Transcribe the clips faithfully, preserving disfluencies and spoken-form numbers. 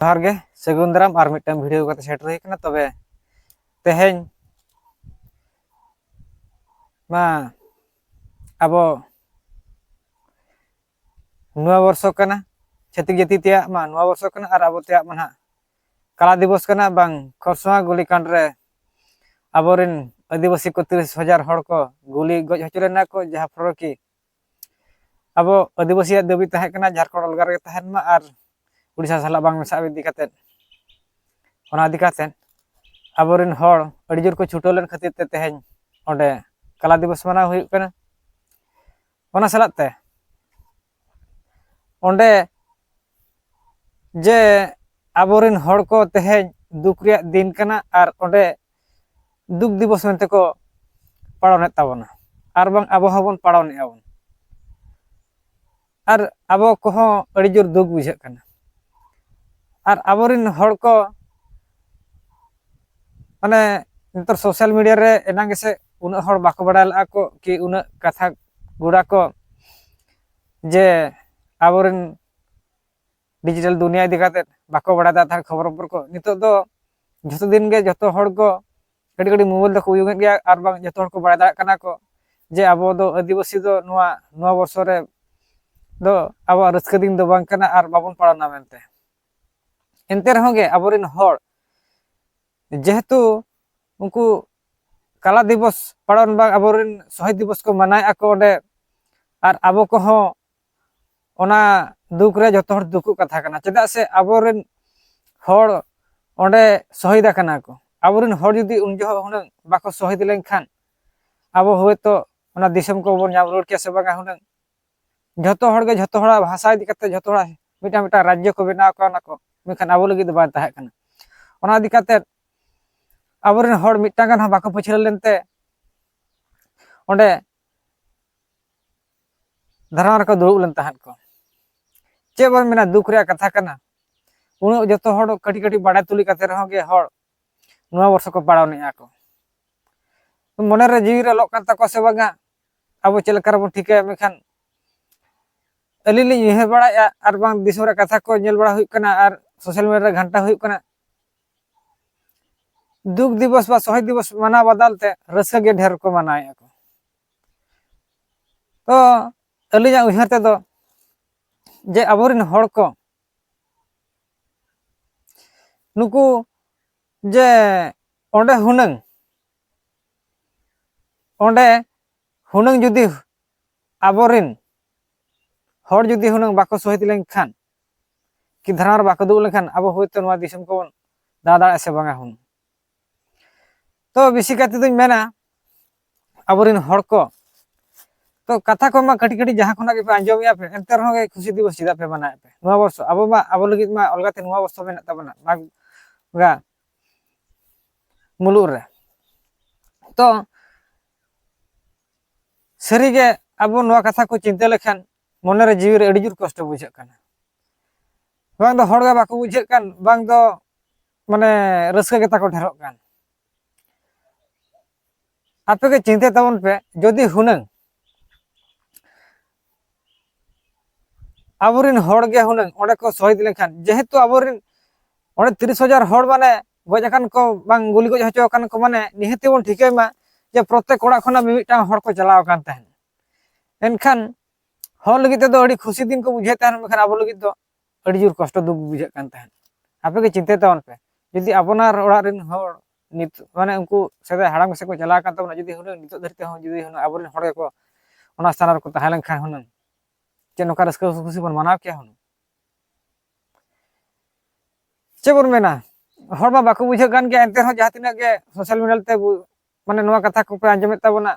ᱡᱚᱦᱟᱨ ᱜᱮ, ᱥᱟᱹᱜᱩᱱ ᱫᱟᱨᱟᱢ ᱟᱨ ᱢᱤᱫᱴᱟᱝ ᱵᱷᱤᱰᱤᱭᱳ ᱠᱟᱛᱮ ᱥᱮᱴᱮᱨ ᱦᱩᱭ ᱠᱟᱱᱟ᱾ ᱛᱚᱵᱮ ᱛᱮᱦᱮᱧ ᱢᱟ ᱟᱵᱚ ᱱᱚᱣᱟ ᱵᱚᱨᱥᱚ ᱠᱟᱱᱟ, ᱪᱷᱟᱹᱛᱤᱠ ᱡᱟᱹᱛᱤ ᱛᱮᱭᱟᱜ ᱢᱟ ᱱᱚᱣᱟ ᱵᱚᱨᱥᱚ ᱠᱟᱱᱟ ᱟᱨ ᱟᱵᱚ ᱛᱮᱭᱟᱜ ᱢᱟ ᱱᱟᱦᱟᱜ ᱠᱟᱞᱟ ᱫᱤᱵᱚᱥ ᱠᱟᱱᱟ᱾ ᱵᱟᱝ, ᱠᱷᱚᱨᱥᱚᱣᱟ ᱜᱩᱞᱤᱠᱟᱸᱰ ᱨᱮ ᱟᱵᱚᱨᱮᱱ ᱟᱹᱫᱤᱵᱟᱹᱥᱤ ᱠᱚ ᱛᱤᱨᱤᱥ ᱦᱟᱡᱟᱨ ᱦᱚᱲ ᱠᱚ ᱜᱩᱞᱤ ᱜᱚᱡ ᱦᱚᱪᱚ ᱞᱮᱱᱟ ᱠᱚ, ᱡᱟᱦᱟᱸ ᱯᱚᱨᱮ ᱠᱤ ᱟᱵᱚ ᱟᱹᱫᱤᱵᱟᱹᱥᱤᱭᱟᱜ ᱫᱟᱹᱵᱤ ᱛᱟᱦᱮᱸ ᱠᱟᱱᱟ ᱡᱷᱟᱲᱠᱷᱚᱸᱰ ᱟᱞᱜᱟ ᱨᱮᱜᱮ ᱛᱟᱦᱮᱱ ᱢᱟ ᱟᱨ ᱩᱲᱤᱥᱥᱟ ᱥᱟᱞᱟᱜ ᱵᱟᱝ ᱢᱮᱥᱟᱜ ᱤᱫᱤ ᱠᱟᱛᱮᱫ᱾ ᱚᱱᱟ ᱤᱫᱤ ᱠᱟᱛᱮᱫ ᱟᱵᱚᱨᱮᱱ ᱦᱚᱲ ᱟᱹᱰᱤ ᱡᱳᱨ ᱠᱚ ᱪᱷᱩᱴᱟᱹᱣ ᱞᱮᱱ ᱠᱷᱟᱹᱛᱤᱨ ᱛᱮ ᱛᱮᱦᱮᱧ ᱚᱸᱰᱮ ᱠᱟᱞᱟ ᱫᱤᱵᱚᱥ ᱢᱟᱱᱟᱣ ᱦᱩᱭᱩᱜ ᱠᱟᱱᱟ᱾ ᱚᱱᱟ ᱥᱟᱞᱟᱜ ᱛᱮ ᱚᱸᱰᱮ ᱡᱮ ᱟᱵᱚᱨᱮᱱ ᱦᱚᱲ ᱠᱚ ᱛᱮᱦᱮᱧ ᱫᱩᱠ ᱨᱮᱭᱟᱜ ᱫᱤᱱ ᱠᱟᱱᱟ ᱟᱨ ᱚᱸᱰᱮ ᱫᱩᱠ ᱫᱤᱵᱚᱥ ᱢᱮᱱᱛᱮ ᱠᱚ ᱯᱟᱞᱚᱱᱮᱫ ᱛᱟᱵᱚᱱᱟ, ᱟᱨ ᱵᱟᱝ ᱟᱵᱚ ᱦᱚᱸᱵᱚᱱ ᱯᱟᱞᱚᱱᱮᱫᱼᱟ ᱵᱚᱱ᱾ ᱟᱨ ᱟᱵᱚ ᱠᱚᱦᱚᱸ ᱟᱹᱰᱤ ᱡᱳᱨ ᱫᱩᱠ ᱵᱩᱡᱷᱟᱹᱜ ᱠᱟᱱᱟ᱾ ᱟᱨ ᱟᱵᱚᱨᱮᱱ ᱦᱚᱲ ᱠᱚ ᱢᱟᱱᱮ ᱱᱮᱛᱟᱨ ᱥᱳᱥᱟᱞ ᱢᱤᱰᱤᱭᱟ ᱨᱮ ᱮᱱᱟᱝ ᱜᱮᱥᱮ ᱩᱱᱟᱹᱜ ᱦᱚᱲ ᱵᱟᱠᱚ ᱵᱟᱲᱟᱭ ᱞᱟᱜᱼᱟ ᱠᱚ ᱠᱤ ᱩᱱᱟᱹᱜ ᱠᱟᱛᱷᱟ ᱜᱩᱲᱟ ᱠᱚ ᱡᱮ ᱟᱵᱚᱨᱮᱱ ᱰᱤᱡᱤᱴᱟᱞ ᱫᱩᱱᱤᱭᱟ ᱤᱫᱤ ᱠᱟᱛᱮᱫ ᱵᱟᱠᱚ ᱵᱟᱲᱟᱭ ᱫᱟᱲᱮᱭᱟᱜ ᱛᱟᱦᱮᱸᱫ ᱠᱷᱚᱵᱚᱨ ᱠᱷᱚᱵᱚᱨ ᱠᱚ᱾ ᱱᱤᱛᱚᱜ ᱫᱚ ᱡᱷᱚᱛᱚ ᱫᱤᱱ ᱜᱮ ᱡᱷᱚᱛᱚ ᱦᱚᱲ ᱠᱚ ᱠᱟᱹᱴᱤᱡ ᱠᱟᱹᱴᱤᱡ ᱢᱳᱵᱟᱭᱤᱞ ᱫᱚᱠᱚ ᱩᱭᱩᱝᱮᱫ ᱜᱮᱭᱟ ᱟᱨ ᱵᱟᱝ ᱡᱷᱚᱛᱚ ᱦᱚᱲ ᱠᱚ ᱵᱟᱲᱟᱭ ᱫᱟᱲᱮᱭᱟᱜ ᱠᱟᱱᱟ ᱠᱚ ᱡᱮ ᱟᱵᱚ ᱫᱚ ᱟᱹᱫᱤᱵᱟᱹᱥᱤ ᱫᱚ ᱱᱚᱣᱟ ᱱᱚᱣᱟ ᱵᱚᱨᱥᱚ ᱨᱮ ᱫᱚ ᱟᱵᱚᱣᱟᱜ ᱨᱟᱹᱥᱠᱟᱹ ᱫᱤᱱ ᱫᱚ ᱵᱟᱝ ᱠᱟᱱᱟ ᱟᱨ ᱵᱟᱵᱚᱱ ᱯᱟᱞᱚᱱᱟ ᱢᱮᱱᱛᱮ᱾ ᱮᱱᱛᱮ ᱨᱮᱦᱚᱸ ᱜᱮ ᱟᱵᱚᱨᱮᱱ ᱦᱚᱲ ᱡᱮᱦᱮᱛᱩ ᱩᱱᱠᱩ ᱠᱟᱞᱟ ᱫᱤᱵᱚᱥ ᱯᱟᱞᱚᱱ ᱵᱟᱝ ᱟᱵᱚᱨᱮᱱ ᱥᱚᱦᱤᱫ ᱫᱤᱵᱚᱥ ᱠᱚ ᱢᱟᱱᱟᱣᱮᱫᱼᱟ ᱠᱚ ᱚᱸᱰᱮ, ᱟᱨ ᱟᱵᱚ ᱠᱚᱦᱚᱸ ᱚᱱᱟ ᱫᱩᱠ ᱨᱮ ᱡᱚᱛᱚ ᱦᱚᱲ ᱫᱩᱠᱩᱜ ᱠᱟᱛᱷᱟ ᱠᱟᱱᱟ᱾ ᱪᱮᱫᱟᱜ ᱥᱮ ᱟᱵᱚᱨᱮᱱ ᱦᱚᱲ ᱚᱸᱰᱮ ᱥᱚᱦᱤᱫ ᱟᱠᱟᱱᱟ ᱠᱚ᱾ ᱟᱵᱚᱨᱮᱱ ᱦᱚᱲ ᱡᱩᱫᱤ ᱩᱱ ᱡᱚᱦᱚᱜ ᱦᱩᱱᱟᱹᱝ ᱵᱟᱠᱚ ᱥᱚᱦᱤᱫ ᱞᱮᱱᱠᱷᱟᱱ ᱟᱵᱚ ᱦᱚᱭᱛᱳ ᱚᱱᱟ ᱫᱤᱥᱚᱢ ᱠᱚᱵᱚᱱ ᱧᱟᱢ ᱨᱩᱣᱟᱹᱲ ᱠᱮᱭᱟ ᱥᱮ ᱵᱟᱝᱟ ᱦᱩᱱᱟᱹᱝ᱾ ᱡᱷᱚᱛᱚ ᱦᱚᱲ ᱜᱮ ᱡᱷᱚᱛᱚ ᱦᱚᱲᱟᱜ ᱵᱷᱟᱥᱟ ᱤᱫᱤ ᱠᱟᱛᱮ ᱡᱷᱚᱛᱚ ᱦᱚᱲᱟᱜ ᱢᱤᱫᱴᱟᱝ ᱢᱤᱫᱴᱟᱝ ᱨᱟᱡᱽᱡᱚ ᱠᱚ ᱵᱮᱱᱟᱣ ᱠᱟᱣᱱᱟ ᱠᱚ, ᱢᱮᱱᱠᱷᱟᱱ ᱟᱵᱚ ᱞᱟᱹᱜᱤᱫ ᱫᱚ ᱵᱟᱝ ᱛᱟᱦᱮᱸ ᱠᱟᱱᱟ᱾ ᱚᱱᱟ ᱤᱫᱤ ᱠᱟᱛᱮ ᱟᱵᱚᱨᱮᱱ ᱦᱚᱲ ᱢᱤᱫᱴᱟᱝ ᱜᱟᱱ ᱦᱚᱸ ᱵᱟᱠᱚ ᱯᱟᱹᱪᱷᱞᱟᱹ ᱞᱮᱱᱛᱮ ᱚᱸᱰᱮ ᱫᱷᱟᱨᱱᱟ ᱨᱮᱠᱚ ᱫᱩᱲᱩᱵ ᱞᱮᱱ ᱛᱟᱦᱮᱸᱫ ᱠᱚ᱾ ᱪᱮᱫ ᱵᱚᱱ ᱢᱮᱱᱟ, ᱫᱩᱠ ᱨᱮᱭᱟᱜ ᱠᱟᱛᱷᱟ ᱠᱟᱱᱟ᱾ ᱩᱱᱟᱹᱜ ᱡᱚᱛᱚ ᱦᱚᱲ ᱠᱟᱹᱴᱤᱡ ᱠᱟᱹᱴᱤᱡ ᱵᱟᱲᱟᱭ ᱛᱩᱞᱩᱡ ᱠᱟᱛᱮ ᱨᱮᱦᱚᱸ ᱜᱮ ᱦᱚᱲ ᱱᱚᱣᱟ ᱵᱚᱨᱥᱚ ᱠᱚ ᱯᱟᱲᱟᱣᱱᱮᱜᱼᱟ ᱠᱚ᱾ ᱢᱚᱱᱮᱨᱮ ᱡᱤᱣᱤᱨᱮ ᱚᱞᱚᱜ ᱠᱟᱱ ᱛᱟᱠᱚᱣᱟ ᱥᱮ ᱵᱟᱝᱟ, ᱟᱵᱚ ᱪᱮᱫ ᱞᱮᱠᱟ ᱨᱮᱵᱚᱱ ᱴᱷᱤᱠᱟᱹᱭᱟ? ᱢᱮᱱᱠᱷᱟᱱ ᱟᱹᱞᱤᱧ ᱞᱤᱧ ᱩᱭᱦᱟᱹᱨ ᱵᱟᱲᱟᱭᱮᱫᱼᱟ ᱟᱨ ᱵᱟᱝ ᱫᱤᱥᱚᱢ ᱨᱮ ᱠᱟᱛᱷᱟ ᱠᱚ ᱧᱮᱞ ᱵᱟᱲᱟ ᱦᱩᱭᱩᱜ ᱠᱟᱱᱟ ᱟᱨ ᱥᱳᱥᱟᱞ ᱢᱤᱰᱤᱭᱟ ᱨᱮ ᱜᱷᱟᱱᱴᱟ ᱦᱩᱭᱩᱜ ᱠᱟᱱᱟ᱾ ᱫᱩᱠ ᱫᱤᱵᱚᱥ ᱵᱟ ᱥᱚᱦᱤᱫ ᱫᱤᱵᱚᱥ ᱢᱟᱱᱟᱣ ᱵᱟᱫᱟᱞ ᱛᱮ ᱨᱟᱹᱥᱠᱟᱹ ᱜᱮ ᱰᱷᱮᱨ ᱠᱚ ᱢᱟᱱᱟᱣᱮᱫᱼᱟ ᱠᱚ᱾ ᱛᱚ ᱟᱹᱞᱤᱧᱟᱜ ᱩᱭᱦᱟᱹᱨ ᱛᱮᱫᱚ ᱡᱮ ᱟᱵᱚᱨᱮᱱ ᱦᱚᱲ ᱠᱚ ᱱᱩᱠᱩ ᱡᱮ ᱚᱸᱰᱮ ᱦᱩᱱᱟᱹᱝ, ᱚᱸᱰᱮ ᱦᱩᱱᱟᱹᱝ ᱡᱩᱫᱤ ᱟᱵᱚᱨᱮᱱ ᱦᱚᱲ ᱡᱩᱫᱤ ᱦᱩᱱᱟᱹᱝ ᱵᱟᱠᱚ ᱥᱚᱦᱤᱫ ᱞᱮᱱᱠᱷᱟᱱ, ᱠᱤ ᱫᱷᱟᱨᱟ ᱨᱮ ᱵᱟᱠᱚ ᱫᱩᱲᱩᱵ ᱞᱮᱱᱠᱷᱟᱱ ᱟᱵᱚ ᱦᱳᱭᱛᱳ ᱱᱚᱣᱟ ᱫᱤᱥᱚᱢ ᱠᱚᱵᱚᱱ ᱫᱟᱬᱟ ᱫᱟᱲᱮᱭᱟᱜᱼᱟ ᱥᱮ ᱵᱟᱝᱟ ᱦᱩᱱᱟᱹᱝ᱾ ᱛᱚ ᱵᱮᱥᱤ ᱠᱟᱭ ᱛᱮᱫᱚᱧ ᱢᱮᱱᱟ ᱟᱵᱚᱨᱮᱱ ᱦᱚᱲ ᱠᱚ, ᱛᱚ ᱠᱟᱛᱷᱟ ᱠᱚᱢᱟ ᱠᱟᱹᱴᱤᱡ ᱠᱟᱹᱴᱤᱡ ᱡᱟᱦᱟᱸ ᱠᱷᱚᱱᱟᱜ ᱜᱮᱯᱮ ᱟᱸᱡᱚᱢᱮᱫᱼᱟ ᱯᱮ, ᱮᱱᱛᱮ ᱨᱮᱦᱚᱸ ᱜᱮ ᱠᱷᱩᱥᱤ ᱫᱤᱵᱚᱥ ᱪᱮᱫᱟᱜ ᱯᱮ ᱢᱟᱱᱟᱣᱮᱫ ᱯᱮ? ᱱᱚᱣᱟ ᱵᱚᱨᱥᱚ ᱟᱵᱚ ᱢᱟ, ᱟᱵᱚ ᱞᱟᱹᱜᱤᱫ ᱢᱟ ᱚᱞᱜᱟᱛᱮ ᱱᱚᱣᱟ ᱵᱚᱨᱥᱚ ᱢᱮᱱᱟᱜ ᱛᱟᱵᱚᱱᱟ, ᱢᱟᱜᱽ ᱵᱚᱸᱜᱟ ᱢᱩᱞᱩᱜ ᱨᱮ᱾ ᱛᱚ ᱥᱟᱹᱨᱤᱜᱮ ᱟᱵᱚ ᱱᱚᱣᱟ ᱠᱟᱛᱷᱟ ᱠᱚ ᱪᱤᱱᱛᱟᱹ ᱞᱮᱠᱷᱟᱱ ᱢᱚᱱᱮᱨᱮ ᱡᱤᱣᱤᱨᱮ ᱟᱹᱰᱤ ᱡᱳᱨ ᱠᱚᱥᱴᱚ ᱵᱩᱡᱷᱟᱹᱜ ᱠᱟᱱᱟ᱾ ᱵᱟᱝ ᱫᱚ ᱦᱚᱲ ᱜᱮ ᱵᱟᱠᱚ ᱵᱩᱡᱷᱟᱹᱜ ᱠᱟᱱ, ᱵᱟᱝ ᱫᱚ ᱢᱟᱱᱮ ᱨᱟᱹᱥᱠᱟᱹ ᱜᱮᱛᱟ ᱠᱚ ᱰᱷᱮᱨᱚᱜ ᱠᱟᱱ᱾ ᱟᱯᱮ ᱜᱮ ᱪᱤᱱᱛᱟᱹᱭ ᱛᱟᱵᱚᱱ ᱯᱮ, ᱡᱩᱫᱤ ᱦᱩᱱᱟᱹᱝ ᱟᱵᱚᱨᱮᱱ ᱦᱚᱲ ᱜᱮ ᱦᱩᱱᱟᱹᱝ ᱚᱸᱰᱮ ᱠᱚ ᱥᱚᱦᱤᱫ ᱞᱮᱱᱠᱷᱟᱱ, ᱡᱮᱦᱮᱛᱩ ᱟᱵᱚᱨᱮᱱ ᱚᱸᱰᱮ ᱛᱤᱨᱤᱥ ᱦᱟᱡᱟᱨ ᱦᱚᱲ ᱢᱟᱱᱮ ᱜᱚᱡ ᱟᱠᱟᱱ ᱠᱚ, ᱵᱟᱝ ᱜᱩᱞᱤ ᱜᱚᱡ ᱦᱚᱪᱚ ᱟᱠᱟᱱ ᱠᱚ, ᱢᱟᱱᱮ ᱱᱤᱦᱟᱹᱛ ᱵᱚᱱ ᱴᱷᱤᱠᱟᱹᱭ ᱢᱟ ᱡᱮ ᱯᱨᱚᱛᱮᱠ ᱚᱲᱟᱜ ᱠᱷᱚᱱᱟᱜ ᱢᱤᱢᱤᱫᱴᱟᱝ ᱦᱚᱲ ᱠᱚ ᱪᱟᱞᱟᱣ ᱟᱠᱟᱱ ᱛᱟᱦᱮᱸᱫ᱾ ᱮᱱᱠᱷᱟᱱ ᱦᱚᱲ ᱞᱟᱹᱜᱤᱫ ᱛᱮᱫᱚ ᱟᱹᱰᱤ ᱠᱷᱩᱥᱤ ᱫᱤᱱ ᱠᱚ ᱵᱩᱡᱷᱟᱹᱣ ᱛᱟᱦᱮᱸᱫ, ᱢᱮᱱᱠᱷᱟᱱ ᱟᱵᱚ ᱞᱟᱹᱜᱤᱫ ᱫᱚ ᱟᱹᱰᱤ ᱡᱳᱨ ᱠᱚᱥᱴᱚ ᱫᱩᱠ ᱵᱩᱡᱷᱟᱹᱜ ᱠᱟᱱ ᱛᱟᱦᱮᱸᱫ᱾ ᱟᱯᱮ ᱜᱮ ᱪᱤᱱᱛᱟᱹᱭ ᱛᱟᱵᱚᱱ ᱯᱮ, ᱡᱩᱫᱤ ᱟᱵᱚᱱᱟᱨ ᱚᱲᱟᱜ ᱨᱮᱱ ᱦᱚᱲ ᱱᱤᱛ ᱢᱟᱱᱮ ᱩᱱᱠᱩ ᱥᱮᱫᱟᱭ ᱦᱟᱲᱟᱢ ᱠᱚ ᱥᱮᱫ ᱠᱚ ᱪᱟᱞᱟᱣ ᱟᱠᱟᱱ ᱛᱟᱵᱚᱱᱟ, ᱡᱩᱫᱤ ᱦᱩᱱᱟᱹᱝ ᱱᱤᱛᱚᱜ ᱫᱷᱟᱹᱨᱤᱡ ᱛᱮᱦᱚᱸ ᱡᱩᱫᱤ ᱦᱩᱱᱟᱹᱝ ᱟᱵᱚᱨᱮᱱ ᱦᱚᱲ ᱜᱮᱠᱚ ᱚᱱᱟ ᱥᱛᱷᱟᱱ ᱨᱮᱠᱚ ᱛᱟᱦᱮᱸ ᱞᱮᱱᱠᱷᱟᱱ ᱦᱩᱱᱟᱹᱝ ᱪᱮᱫ ᱱᱚᱝᱠᱟ ᱨᱟᱹᱥᱠᱟᱹ ᱠᱩᱥᱤ ᱵᱚᱱ ᱢᱟᱱᱟᱣ ᱠᱮᱭᱟ ᱦᱩᱱᱟᱹᱝ? ᱪᱮᱫ ᱵᱚᱱ ᱢᱮᱱᱟ, ᱦᱚᱲ ᱢᱟ ᱵᱟᱠᱚ ᱵᱩᱡᱷᱟᱹᱜ ᱠᱟᱱ ᱜᱮᱭᱟ, ᱮᱱᱛᱮ ᱨᱮᱦᱚᱸ ᱡᱟᱦᱟᱸ ᱛᱤᱱᱟᱹᱜ ᱜᱮ ᱥᱳᱥᱟᱞ ᱢᱤᱰᱤᱭᱟ ᱛᱮ ᱵᱩ-, ᱢᱟᱱᱮ ᱱᱚᱣᱟ ᱠᱟᱛᱷᱟ ᱠᱚᱯᱮ ᱟᱸᱡᱚᱢᱮᱫ ᱛᱟᱵᱚᱱᱟ,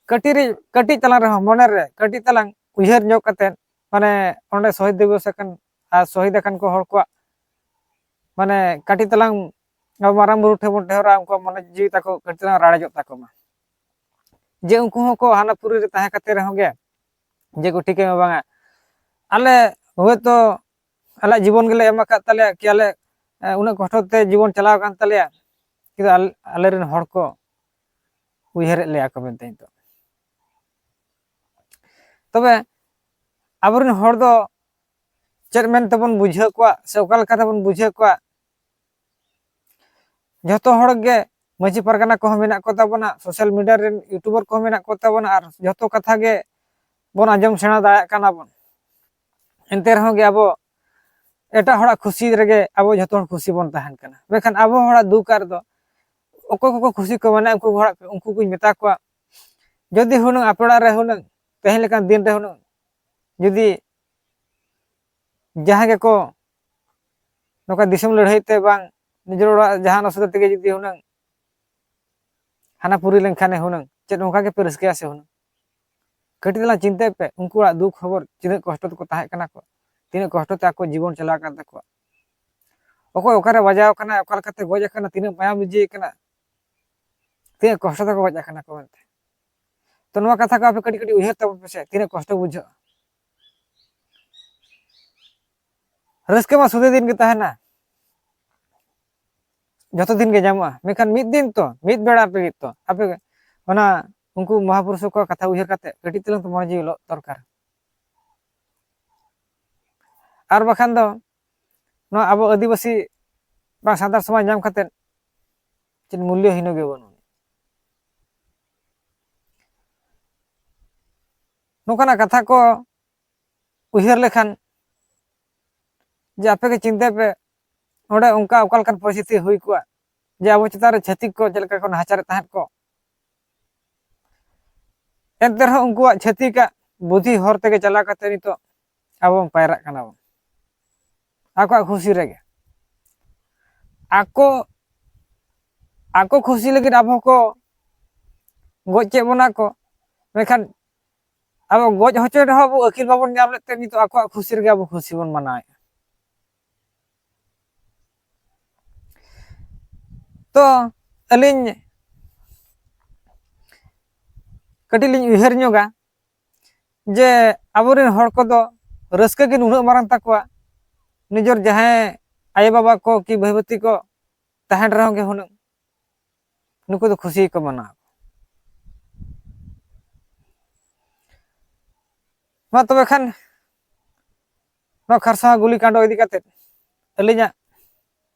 ᱠᱟᱹᱴᱤᱡ ᱨᱮ, ᱠᱟᱹᱴᱤᱡ ᱛᱟᱞᱟᱝ ᱨᱮᱦᱚᱸ ᱢᱚᱱᱮ ᱨᱮ ᱠᱟᱹᱴᱤᱡ ᱛᱟᱞᱟᱝ ᱩᱭᱦᱟᱹᱨ ᱧᱚᱜ ᱠᱟᱛᱮᱫ, ᱢᱟᱱᱮ ᱚᱸᱰᱮ ᱥᱚᱦᱤᱫ ᱫᱤᱵᱚᱥ ᱟᱠᱟᱱ ᱟᱨ ᱥᱚᱦᱤᱫ ᱟᱠᱟᱱ ᱠᱚ ᱦᱚᱲ ᱠᱚᱣᱟᱜ ᱢᱟᱱᱮ ᱠᱟᱹᱴᱤᱡ ᱛᱟᱞᱟᱝ ᱟᱵᱚ ᱢᱟᱨᱟᱝ ᱵᱩᱨᱩ ᱴᱷᱮᱱ ᱵᱚᱱ ᱱᱮᱦᱚᱨᱟ, ᱩᱱᱠᱩᱣᱟᱜ ᱢᱚᱱᱮ ᱡᱤᱣᱤ ᱛᱟᱠᱚ ᱠᱟᱹᱴᱤᱡ ᱛᱟᱞᱟᱝ ᱨᱟᱲᱮᱡᱚᱜ ᱛᱟᱠᱚ ᱢᱟ, ᱡᱮ ᱩᱱᱠᱩ ᱦᱚᱸᱠᱚ ᱦᱟᱱᱟ ᱯᱩᱨᱤ ᱨᱮ ᱛᱟᱦᱮᱸ ᱠᱟᱛᱮ ᱨᱮᱦᱚᱸ ᱜᱮ ᱡᱮ ᱠᱚ ᱴᱷᱤᱠᱟᱹᱭ ᱢᱟ ᱵᱟᱝᱟ, ᱟᱞᱮ ᱦᱚᱭᱛᱳ ᱟᱞᱮᱭᱟᱜ ᱡᱤᱵᱚᱱ ᱜᱮᱞᱮ ᱮᱢ ᱟᱠᱟᱫ ᱛᱟᱞᱮᱭᱟ, ᱠᱤ ᱟᱞᱮ, ᱮ, ᱩᱱᱟᱹᱜ ᱠᱚᱥᱴᱚ ᱛᱮ ᱡᱤᱵᱚᱱ ᱪᱟᱞᱟᱣ ᱟᱠᱟᱱ ᱛᱟᱞᱮᱭᱟ, ᱠᱤᱱᱛᱩ ᱟᱞ-, ᱟᱞᱮᱨᱮᱱ ᱦᱚᱲ ᱠᱚ ᱩᱭᱦᱟᱹᱨᱮᱫ ᱞᱮᱭᱟ ᱠᱚ ᱢᱮᱱᱛᱮ ᱱᱤᱛᱚᱜ᱾ ᱛᱚᱵᱮ ᱟᱵᱚᱨᱮᱱ ᱦᱚᱲ ᱫᱚ ᱪᱮᱫ ᱢᱮᱱ ᱛᱮᱵᱚᱱ ᱵᱩᱡᱷᱟᱹᱣ ᱠᱚᱣᱟ ᱥᱮ ᱚᱠᱟ ᱞᱮᱠᱟ ᱛᱮᱵᱚᱱ ᱵᱩᱡᱷᱟᱹᱣ ᱠᱚᱣᱟ? ᱡᱷᱚᱛᱚ ᱦᱚᱲ ᱜᱮ ᱢᱟᱹᱡᱷᱤ ᱯᱟᱨᱜᱟᱱᱟ ᱠᱚᱦᱚᱸ ᱢᱮᱱᱟᱜ ᱠᱚ ᱛᱟᱵᱚᱱᱟ, social media ᱨᱮᱱ YouTuber ᱠᱚᱦᱚᱸ ᱢᱮᱱᱟᱜ ᱠᱚ ᱛᱟᱵᱚᱱᱟ, ᱟᱨ ᱡᱷᱚᱛᱚ ᱠᱟᱛᱷᱟ ᱜᱮ ᱵᱚᱱ ᱟᱸᱡᱚᱢ ᱥᱮᱬᱟ ᱫᱟᱲᱮᱭᱟᱜ ᱠᱟᱱᱟ ᱵᱚᱱ᱾ ᱮᱱᱛᱮ ᱨᱮᱦᱚᱸ ᱜᱮ ᱟᱵᱚ ᱮᱴᱟᱜ ᱦᱚᱲᱟᱜ ᱠᱷᱩᱥᱤ ᱨᱮᱜᱮ ᱟᱵᱚ ᱡᱷᱚᱛᱚ ᱦᱚᱲ ᱠᱷᱩᱥᱤ ᱵᱚᱱ ᱛᱟᱦᱮᱱ ᱠᱟᱱᱟ, ᱢᱮᱱᱠᱷᱟᱱ ᱟᱵᱚ ᱦᱚᱲᱟᱜ ᱫᱩᱠ ᱨᱮᱫᱚ ᱚᱠᱚᱭ ᱠᱚᱠᱚ ᱠᱷᱩᱥᱤ ᱠᱚ ᱢᱮᱱᱟ, ᱩᱱᱠᱩ ᱦᱚᱲᱟᱜ, ᱩᱱᱠᱩ ᱠᱚᱧ ᱢᱮᱛᱟ ᱠᱚᱣᱟ, ᱡᱩᱫᱤ ᱦᱩᱱᱟᱹᱝ ᱟᱯᱮ ᱚᱲᱟᱜ ᱨᱮ ᱦᱩᱱᱟᱹᱝ ᱛᱮᱦᱮᱧ ᱞᱮᱠᱟᱱ ᱫᱤᱱ ᱨᱮ ᱦᱩᱱᱟᱹᱝ ᱡᱩᱫᱤ ᱡᱟᱦᱟᱸ ᱜᱮᱠᱚ ᱱᱚᱝᱠᱟ ᱫᱤᱥᱚᱢ ᱞᱟᱹᱲᱦᱟᱹᱭ ᱛᱮ ᱵᱟᱝ ᱱᱤᱡᱮᱨ ᱚᱲᱟᱜ ᱡᱟᱦᱟᱱ ᱚᱥᱩᱵᱤᱫᱷᱟ ᱛᱮᱜᱮ ᱡᱩᱫᱤ ᱦᱩᱱᱟᱹᱝ ᱦᱟᱱᱟ ᱯᱩᱨᱤ ᱞᱮᱱᱠᱷᱟᱱᱮ ᱦᱩᱱᱟᱹᱝ, ᱪᱮᱫ ᱚᱱᱠᱟ ᱜᱮᱯᱮ ᱨᱟᱹᱥᱠᱟᱹᱭᱟ ᱥᱮ ᱦᱩᱱᱟᱹᱝ? ᱠᱟᱹᱴᱤᱡ ᱛᱟᱞᱟᱝ ᱪᱤᱱᱛᱟᱹᱭ ᱯᱮ, ᱩᱱᱠᱩᱣᱟᱜ ᱫᱩᱠ ᱠᱷᱚᱵᱚᱨ, ᱛᱤᱱᱟᱹᱜ ᱠᱚᱥᱴᱚ ᱛᱮᱠᱚ ᱛᱟᱦᱮᱸ ᱠᱟᱱᱟ ᱠᱚ, ᱛᱤᱱᱟᱹᱜ ᱠᱚᱥᱴᱚ ᱛᱮ ᱟᱠᱚ ᱡᱤᱵᱚᱱ ᱪᱟᱞᱟᱣ ᱠᱟᱱ ᱛᱟᱠᱚᱣᱟ, ᱚᱠᱚᱭ ᱚᱠᱟᱨᱮ ᱵᱟᱡᱟᱣ ᱠᱟᱱᱟ, ᱚᱠᱟ ᱞᱮᱠᱟᱛᱮ ᱜᱚᱡ ᱟᱠᱟᱱᱟ, ᱛᱤᱱᱟᱹᱜ ᱢᱟᱭᱟᱢ ᱞᱤᱸᱡᱤ ᱟᱠᱟᱱᱟ, ᱛᱤᱱᱟᱹᱜ ᱠᱚᱥᱴᱚ ᱛᱮᱠᱚ ᱜᱚᱡ ᱟᱠᱟᱱᱟ ᱠᱚ ᱢᱮᱱᱛᱮ᱾ ᱛᱚ, ᱱᱚᱣᱟ ᱠᱟᱛᱷᱟ ᱠᱚ ᱟᱯᱮ ᱠᱟᱹᱴᱤᱡ ᱠᱟᱹᱴᱤᱡ ᱩᱭᱦᱟᱹᱨ ᱛᱟᱵᱚᱱ ᱯᱮᱥᱮ, ᱛᱤᱱᱟᱹᱜ ᱠᱚᱥᱴᱚ ᱵᱩᱡᱷᱟᱹᱜᱼᱟ᱾ ᱨᱟᱹᱥᱠᱟᱹ ᱢᱟ ᱥᱩᱫᱷᱟᱹ ᱫᱤᱱ ᱜᱮ ᱛᱟᱦᱮᱱᱟ, ᱡᱚᱛᱚ ᱫᱤᱱ ᱜᱮ ᱧᱟᱢᱚᱜᱼᱟ, ᱢᱮᱱᱠᱷᱟᱱ ᱢᱤᱫ ᱫᱤᱱ ᱛᱚ, ᱢᱤᱫ ᱵᱮᱲᱟ ᱞᱟᱹᱜᱤᱫ ᱛᱚ ᱟᱯᱮ ᱚᱱᱟ ᱩᱱᱠᱩ ᱢᱚᱦᱟᱯᱩᱨᱩᱥ ᱠᱚᱣᱟᱜ ᱠᱟᱛᱷᱟ ᱩᱭᱦᱟᱹᱨ ᱠᱟᱛᱮ ᱠᱟᱹᱴᱤᱡ ᱛᱮᱞᱟᱝ ᱛᱚ ᱢᱚᱱᱮ ᱡᱤᱣᱤ ᱞᱚᱜ ᱫᱚᱨᱠᱟᱨ᱾ ᱟᱨ ᱵᱟᱠᱷᱟᱱ ᱫᱚ ᱱᱚᱣᱟ ᱟᱵᱚ ᱟᱹᱫᱤᱵᱟᱹᱥᱤ ᱵᱟᱝ ᱥᱟᱱᱛᱟᱲ ᱥᱚᱢᱟᱡᱽ ᱧᱟᱢ ᱠᱟᱛᱮ ᱪᱮᱫ ᱢᱩᱞᱞᱚ ᱦᱤᱱᱚ ᱜᱮ ᱵᱟᱹᱱᱩᱜ᱾ ᱱᱚᱝᱠᱟᱱᱟᱜ ᱠᱟᱛᱷᱟ ᱠᱚ ᱩᱭᱦᱟᱹᱨ ᱞᱮᱠᱷᱟᱱ ᱡᱮ ᱟᱯᱮ ᱜᱮ ᱪᱤᱱᱛᱟᱹᱭ ᱯᱮ, ᱚᱸᱰᱮ ᱚᱱᱠᱟ ᱚᱠᱟ ᱞᱮᱠᱟᱱ ᱯᱚᱨᱤᱥᱛᱷᱤᱛᱤ ᱦᱩᱭ ᱠᱚᱜᱼᱟ ᱡᱮ ᱟᱵᱚ ᱪᱮᱛᱟᱱ ᱨᱮ ᱪᱷᱟᱹᱛᱤᱠ ᱠᱚ ᱪᱮᱫ ᱞᱮᱠᱟ ᱠᱚ ᱱᱟᱦᱟᱪᱟᱨᱮᱫ ᱛᱟᱦᱮᱸᱫ ᱠᱚ᱾ ᱮᱱᱛᱮ ᱨᱮᱦᱚᱸ ᱩᱱᱠᱩᱣᱟᱜ ᱪᱷᱟᱹᱛᱤᱠᱟᱜ ᱵᱩᱫᱷᱤ ᱦᱚᱨ ᱛᱮᱜᱮ ᱪᱟᱞᱟᱣ ᱠᱟᱛᱮ ᱱᱤᱛᱚᱜ ᱟᱵᱚ ᱵᱚᱱ ᱯᱟᱭᱨᱟᱜ ᱠᱟᱱᱟ ᱵᱚᱱ ᱟᱠᱚᱣᱟᱜ ᱠᱷᱩᱥᱤ ᱨᱮᱜᱮ᱾ ᱟᱠᱚ, ᱟᱠᱚ ᱠᱷᱩᱥᱤ ᱞᱟᱹᱜᱤᱫ ᱟᱵᱚ ᱠᱚ ᱜᱚᱡ ᱠᱮᱫ ᱵᱚᱱᱟ ᱠᱚ, ᱢᱮᱱᱠᱷᱟᱱ ᱟᱵᱚ ᱜᱚᱡ ᱦᱚᱪᱚᱭ ᱨᱮᱦᱚᱸ ᱟᱵᱚ ᱟᱹᱠᱤᱞ ᱵᱟᱵᱚᱱ ᱧᱟᱢ ᱞᱮᱫ ᱛᱮ ᱱᱤᱛᱚᱜ ᱟᱠᱚᱣᱟᱜ ᱠᱷᱩᱥᱤ ᱨᱮᱜᱮ ᱟᱵᱚ ᱠᱷᱩᱥᱤ ᱵᱚᱱ ᱢᱟᱱᱟᱣᱮᱫᱼᱟ᱾ ᱛᱚ ᱟᱹᱞᱤᱧ ᱠᱟᱹᱴᱤᱡ ᱞᱤᱧ ᱩᱭᱦᱟᱹᱨ ᱧᱚᱜᱟ ᱡᱮ ᱟᱵᱚᱨᱮᱱ ᱦᱚᱲ ᱠᱚᱫᱚ ᱨᱟᱹᱥᱠᱟᱹ ᱜᱮ ᱱᱩᱱᱟᱹᱜ ᱢᱟᱨᱟᱝ ᱛᱟᱠᱚᱣᱟ, ᱱᱤᱡᱮᱨ ᱡᱟᱦᱟᱸᱭ ᱟᱭᱳᱼᱵᱟᱵᱟ ᱠᱚ ᱠᱤ ᱵᱟᱹᱦᱩ ᱵᱤᱴᱤ ᱠᱚ ᱛᱟᱦᱮᱱ ᱨᱮᱦᱚᱸ ᱜᱮ ᱦᱩᱱᱟᱹᱝ ᱱᱩᱠᱩ ᱫᱚ ᱠᱷᱩᱥᱤ ᱜᱮᱠᱚ ᱢᱟᱱᱟᱣᱟ᱾ ᱢᱟ ᱛᱚᱵᱮ ᱠᱷᱟᱱ ᱱᱚᱣᱟ ᱠᱷᱟᱨᱥᱟᱣᱟ ᱜᱩᱞᱤ ᱠᱟᱸᱰ ᱤᱫᱤ ᱠᱟᱛᱮ ᱟᱹᱞᱤᱧᱟᱜ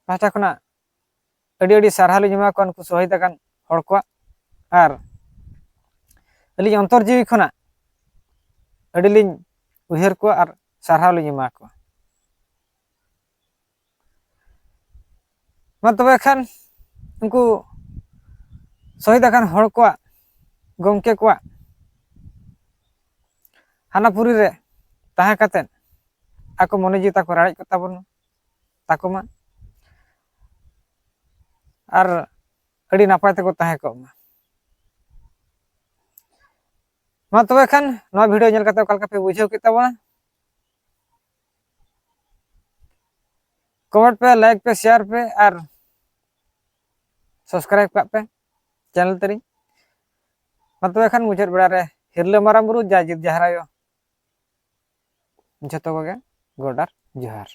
ᱯᱟᱦᱴᱟ ᱠᱷᱚᱱᱟᱜ ᱟᱹᱰᱤ ᱟᱹᱰᱤ ᱥᱟᱨᱦᱟᱣ ᱞᱤᱧ ᱮᱢᱟ ᱠᱚᱣᱟ ᱱᱩᱠᱩ ᱥᱚᱦᱤᱫ ᱟᱠᱟᱱ ᱦᱚᱲ ᱠᱚᱣᱟᱜ, ᱟᱨ ᱟᱹᱞᱤᱧ ᱚᱱᱛᱚᱨ ᱡᱤᱣᱤ ᱠᱷᱚᱱᱟᱜ ᱟᱹᱰᱤ ᱞᱤᱧ ᱩᱭᱦᱟᱹᱨ ᱠᱚᱣᱟ ᱟᱨ ᱥᱟᱨᱦᱟᱣ ᱞᱤᱧ ᱮᱢᱟ ᱠᱚᱣᱟ᱾ ᱢᱟ ᱛᱚᱵᱮ ᱠᱷᱟᱱ ᱩᱱᱠᱩ ᱥᱚᱦᱤᱫ ᱟᱠᱟᱱ ᱦᱚᱲ ᱠᱚᱣᱟᱜ, ᱜᱚᱢᱠᱮ ᱠᱚᱣᱟᱜ ᱦᱟᱱᱟ ᱯᱩᱨᱤ ᱨᱮ ᱛᱟᱦᱮᱸ ᱠᱟᱛᱮᱫ ᱟᱠᱚ ᱢᱚᱱᱮ ᱡᱤᱣᱤ ᱛᱟᱠᱚ ᱨᱟᱲᱮᱡ ᱠᱚᱜ ᱛᱟᱵᱚᱱ ᱢᱟ, ᱛᱟᱠᱚ ᱢᱟ, ᱟᱨ ᱟᱹᱰᱤ ᱱᱟᱯᱟᱭ ᱛᱮᱠᱚ ᱛᱟᱦᱮᱸ ᱠᱚᱜ ᱢᱟ᱾ ᱢᱟ ᱛᱚᱵᱮ ᱠᱷᱟᱱ ᱱᱚᱣᱟ ᱵᱷᱤᱰᱤᱭᱳ ᱧᱮᱞ ᱠᱟᱛᱮ ᱚᱠᱟ ᱞᱮᱠᱟ ᱯᱮ ᱵᱩᱡᱷᱟᱹᱣ ᱠᱮᱫ ᱛᱟᱵᱚᱱᱟ? ᱠᱚᱢᱮᱱᱴ ᱯᱮ, ᱞᱟᱭᱤᱠ ᱯᱮ, ᱥᱮᱭᱟᱨ ᱯᱮ ᱟᱨ ᱥᱟᱵᱥᱠᱨᱟᱭᱤᱵ ᱠᱟᱜ ᱯᱮ ᱪᱮᱱᱮᱞ ᱛᱟᱹᱞᱤᱧ᱾ ᱢᱟ ᱛᱚᱵᱮ ᱠᱷᱟᱱ ᱢᱩᱪᱟᱹᱫ ᱵᱮᱲᱟ ᱨᱮ ᱦᱤᱨᱞᱟᱹ ᱢᱟᱨᱟᱝ ᱵᱩᱨᱩ, ᱡᱟᱭ ᱡᱤᱛ ᱡᱟᱦᱮᱨ ᱟᱭᱳ, ᱡᱷᱚᱛᱚ ᱠᱚᱜᱮ ᱜᱚᱰ ᱟᱨ ᱡᱚᱦᱟᱨ᱾